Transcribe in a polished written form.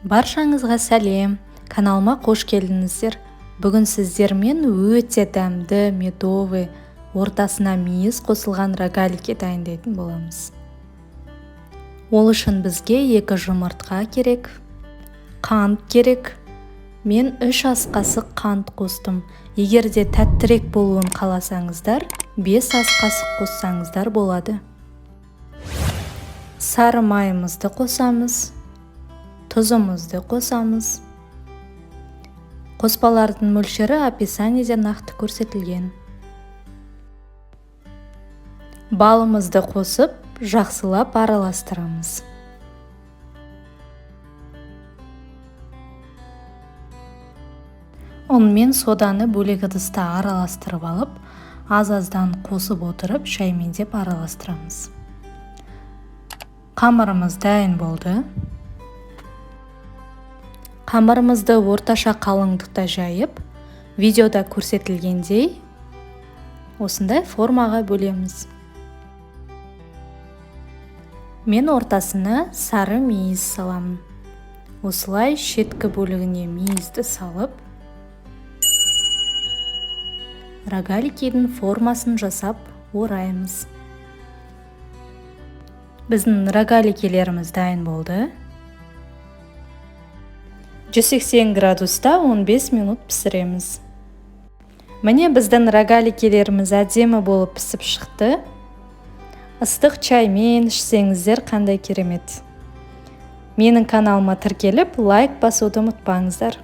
Баршаңызға сәлем! Каналыма қош келдіңіздер. Бүгін сіздермен өте дәмді медовый, ортасына мейіз қосылған рогалики дайындайтын боламыз. Ол үшін бізге 2 жұмыртқа керек, қант керек. Мен 3 ас қасық қант қостым. Егер де тәттірек болуын қаласаңыздар, 5 ас қасық қоссаңыздар болады. Сары майымызды қосамыз, тұзымызды қосамыз. Қоспалардың мөлшері описаниеде нақты көрсетілген. Балымызды қосып, жақсылап араластырамыз. Ұн мен соданы бөлек ыдыста араластырып алып, аз-аздан қосып отырып, шаймендеп араластырамыз. Қамырымыз дайын болды. Қамырымызды орташа қалыңдықта жайып, видеода көрсетілгендей осындай формаға бөлеміз. Мен ортасына сары мейіз саламын. Осылай шеткі бөлігіне мейізді салып, рогаликидің формасын жасап ораймыз. Біздің рогаликилеріміз дайын болды. 180 градуста 15 минут пісіреміз. Міне біздің рогаликилеріміз әдемі болып пісіп шықты. Ыстық чаймен ішсеңіздер қандай керемет. Менің каналыма тіркеліп, лайк басуды ұмытпаңыздар.